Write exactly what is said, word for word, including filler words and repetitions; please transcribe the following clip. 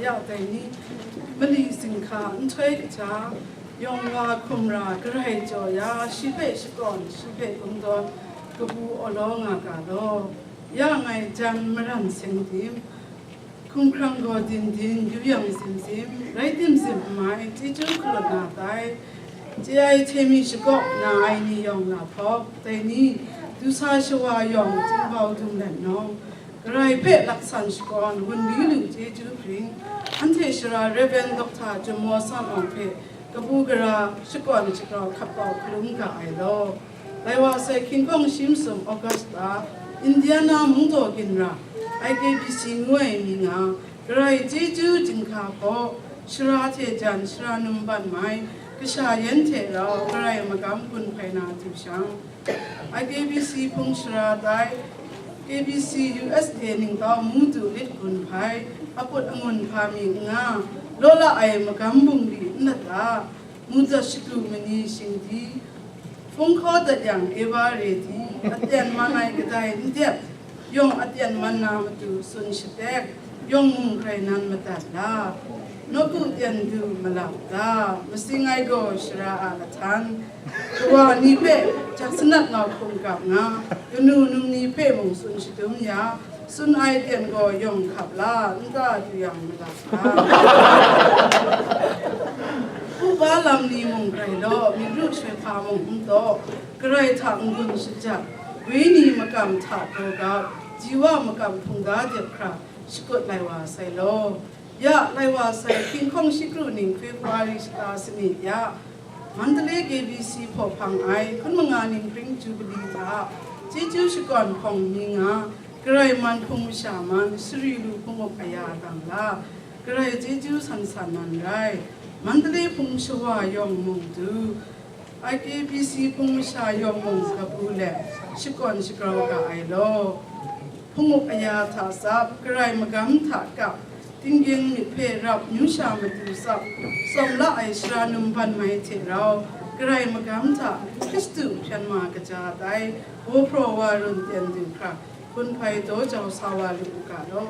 Ya dai ni, mali zinghka nhtoi kaja, yawng wa hkum ra garai jaw ya, shi hpe shakawn, shi hpe kungdawn, kabu awlaw nga ga law. Ya ngai jan maran seng tim, hkumhkrang gaw din din, yu yang zim zim, rai tim zim n mai, chyeju hkalut na tai. Chye ai hte mi shakawn na ai ni yawng lahpawk, dai ni, du sa shawa yawng, tingbau dum let nawng, Karai hpe laksan shakawn, wunli lu chyeju hpring, anhte shara Rev. Dr. Jummaw San Awng hpe kabu gara shakawn shagrau hkap kau hkalum ga ai law. Lai wa sai hkying hkawng shi masum August la, Indiana mungdaw ginra, I K B C ngu ai mi nga, Karai chyeju jinghka hpaw, shara hte jan shara num ban mai, kasha yan hte rau Karai magam gun hpai na du shang, I K B C hpung shara tai, K B C U S A ningtau mu du lit gun hpai, akut angun hpa mi n nga, law la ai magam bungli n lat ta, mu dat shadu mani shingdi, hpung hkaw dat yang Eva re di, aten man ai kadai n dep, yawng aten man na matu tsun shatek, yawng mung hkrai nan madat la, nawku ten du malap la, masing ai gaw shara a lahtan, kawa ni hpe jak sanat ngau hkum gap nga, kanu num ni hpe mung tsun shadum ya, tsun ai ten gaw yawng hkap la, nta du yang malap la. Upa lam ni mung grai law, myit ru shoi hpa mung n taw, Karai hta n-gun shajat, wenyi makam hta daw gap, ji wa makam hpungga dep hkra, shakut lai wa sai law. Ya, lai wa sai, hkying hkawng shi kru ning February shata sanit ya, Mandalay K B C hpaw hpang ai hkun manga ninghpring Jubili hta, chyeju shakawn hpawng mi nga, Karai man hpung masha man, sari lu hpung up aya dang la, Karai chyeju san san nan rai, Mandalay hpung shawa yawng mung du, I K B C hpung masha yawng mung kabu let, shakawn shagrau ga ai law. Hpung up aya hta tsap, Karai magam hta kap, tinggyeng myit hpe rap, nyu sha matu tsap, tsawm la ai shara num ban mai hte rau, Karai magam hta Hkristu hpyen ma kaja tai, baw hpraw wa run ten du hkra, hkun hpai daw jau sa wa lu u ga law.